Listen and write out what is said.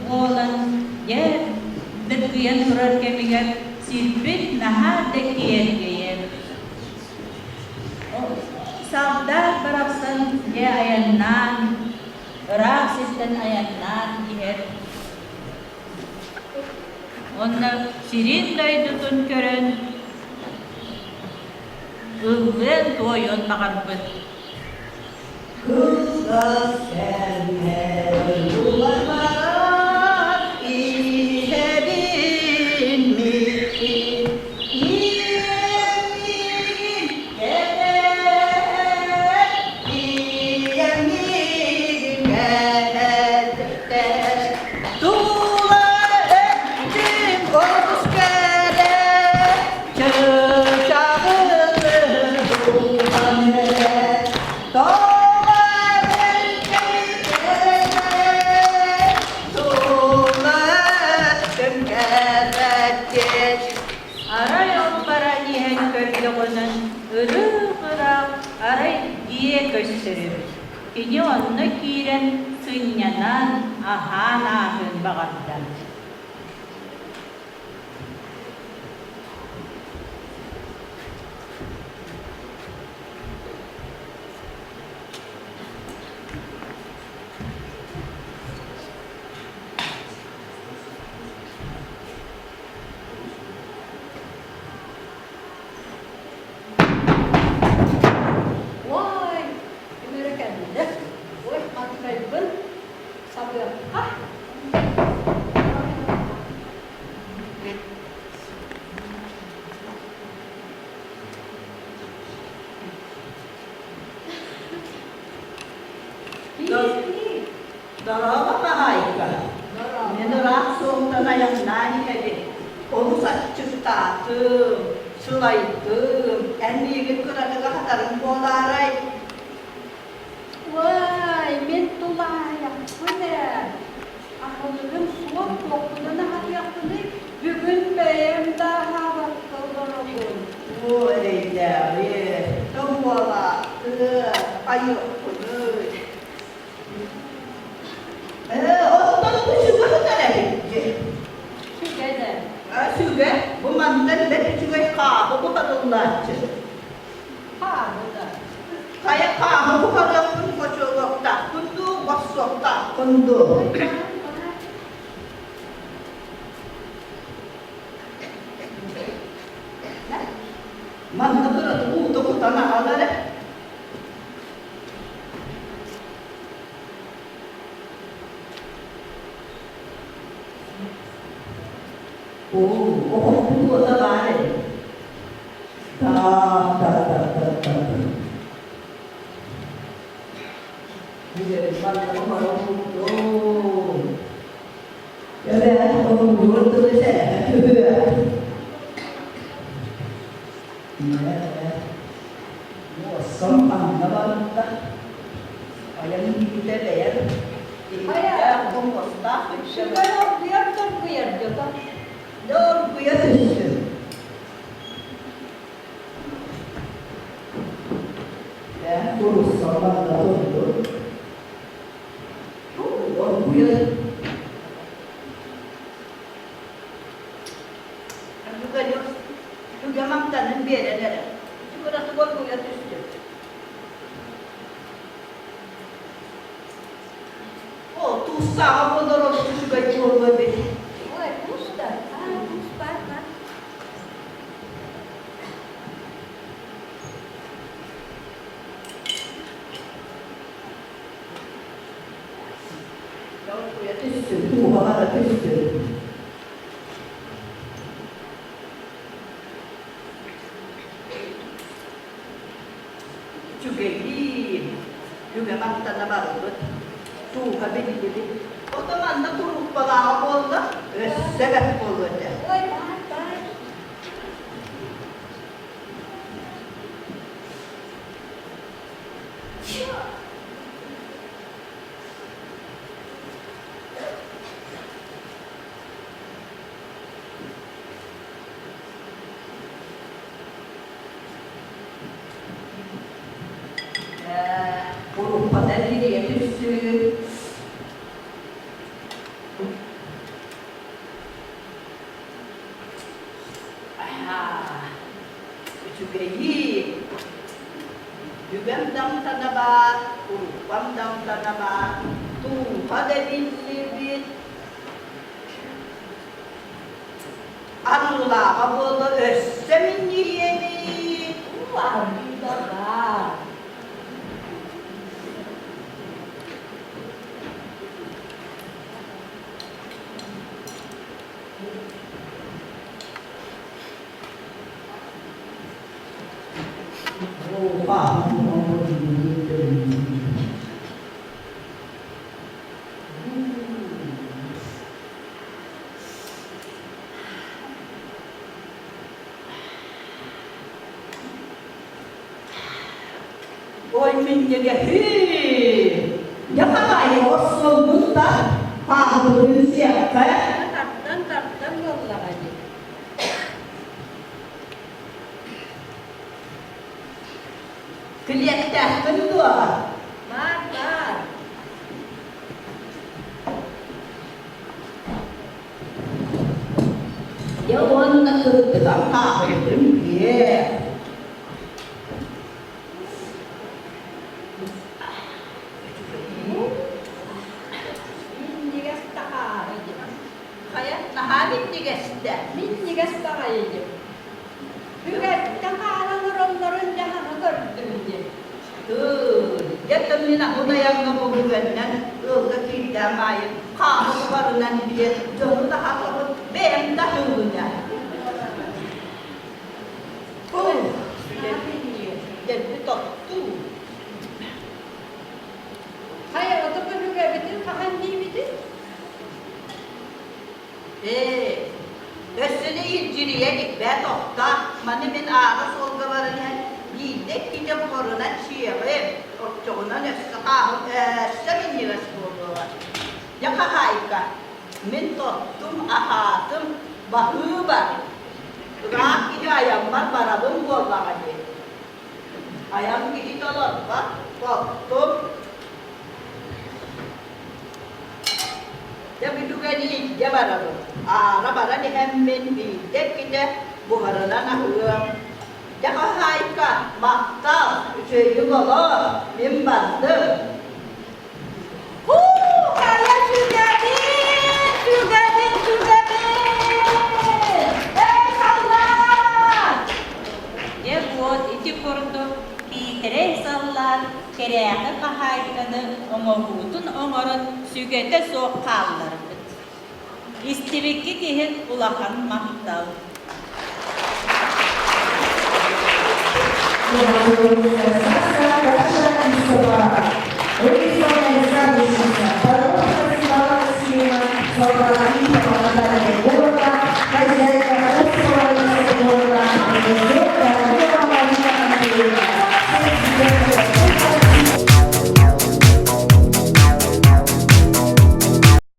буолан, дьэ, дыргыйан турар кэмигэр сирбит наһаа да киэргэйэр. Салдаат барахсан дьэ айаннаан, ыраах сиртэн айаннаан иһэр. Уонна сирин дойдутун көрөн, ыллыан-туойуон баҕарбыт. Кылгас кэмҥэ уларбат иһэбин миигин, ийэм миигин кэтэһэр, ийэм миигин кэтэһэр. Тула өттүм олус кэрэ, чыычааҕы булан эрэр. Арай ол баран иһэн көрдөҕүнэн ырыых-ыраах арай дьиэ көстөр эбит. Кини онно киирэн сынньанан, аһаан ааһыан баҕарда. Уой, ким эрэ кэллэ. Ой, матыкайбын сабыахха. Дорообо, хаһаайка. Мин ыраах суолтан айаннаан иһэбин. Олус аччыктаатым, сылайдым. Эн миигин кыратык аһатарыҥ буолаарай? Уай, мин тулаайахпын ээ. Аһылыгым суох туохпунан аһатыахпыный? Бүгүн бэйэм да аһаабакка олоробун. Оо, эрэйдээҕи, тоһуолаахтыы, айыахпыный. Ээ, оттон бу сүгэ сытар эбит дии. Сүгэ да. Сүгэ, бу мантан бэрт үчүгэй хааһы буһарыллааччы. Хааһы да. Хайа хааһы буһарыахпын хочуолуохтаахпын дуу, бохсуохтаахпын дуу? Манна кыратык уута кутан аҕал эрэ. Оо, оһохпут уота баар эбит. Та-та-та-та-та. Билэрин манна оҥорон Эбээ, оһугур тылы сээһэ түһүө. Ээ, муоссам ханна барда? Айан киһитэ бэйэм иһиттээх хомуостаах Сүгэ оргуйар доргуйар дьото. Доргуйа түстүм. Ээ, куруссам манна турду. Оргуйа Түгэ мамтанын биэрэн эрэ. Кыратык оргуйа түстүм. О, туссааҕа буолар олус үчүгэй буолуо эбит. Ой, туус да? А, туус баар ма? Оргуйа түстүм, тууһа бара түстүм. Үчүгэйиин, үгэ мантана барбыт, тууһа биллибит. Ото манна курууппалааҕа буолла, өссө бэрт буолуо этэ. Ой, баар, баар. Куруппата кириэ түстүн. Аа, үчүгэйи! Үгэм дамтана баар, уруккам дамтана баар, тууһа да биллибит, арыылааҕа буолла өссө минньийэбит. Уу, арыыта баар. Ой, минньигэһи! Дьэ хаһаайы охсулбут да пааһыбытын сиэххэ. Тардан тардан буоллаҕа дии. Килиэптээхпин дуо? Баар, баар. Дьэ уонна кырдыгам хаахыйдым биэ. Минньигэс таһаары диэн. Хайа, наһаа минньигэстэ. Минньигэс баҕайы диэн. Үгэттэ хаалан олороллорун дьаһаҕы көрдүм диэн. Дьэ мин аһын айаҥҥа бугүгэннэн ыалга киирдэм аайы хааны субарынан биэ дьону да хатабын бэйэм да аһыыбын Дэлби тоттуу. Хайа, ото көһүгэбитин хаһан диибитин? Ээ, өссө да илдьирийэ иликпээ тохтоо, маны мин аара суолга баран иһэн биирдэ-иккитэ буһарынан сиэҕим, оччоҕунан өссө хааһым өссө минньигэс буолуоҕа. Дьэ хаһаайка, мин тоттум, аһаатым, баһыыба, ыраах киһи айаммар барабын буоллаҕа дии. Айан киһи толорбот, тоттум. Дьэ бүтүгэни илдьэ барабын, аара баран иһэммин биирдэ-иккитэ буһарынан аһыам. Дьэ хаһаайка, махтал, үчүгэйдик олор, мин бардым. Һуу, хайа сүгэбин, сүгэбин, сүгэбин! Эй, саллаат! Дьэ вот ити курдук киитэрэй саллаат кэрээхи хаһаайканы оҥоһуутун оҥорон сүгэтэ суох хаалларбыт. Истибиккит иһин улахан махтал. Хозяйка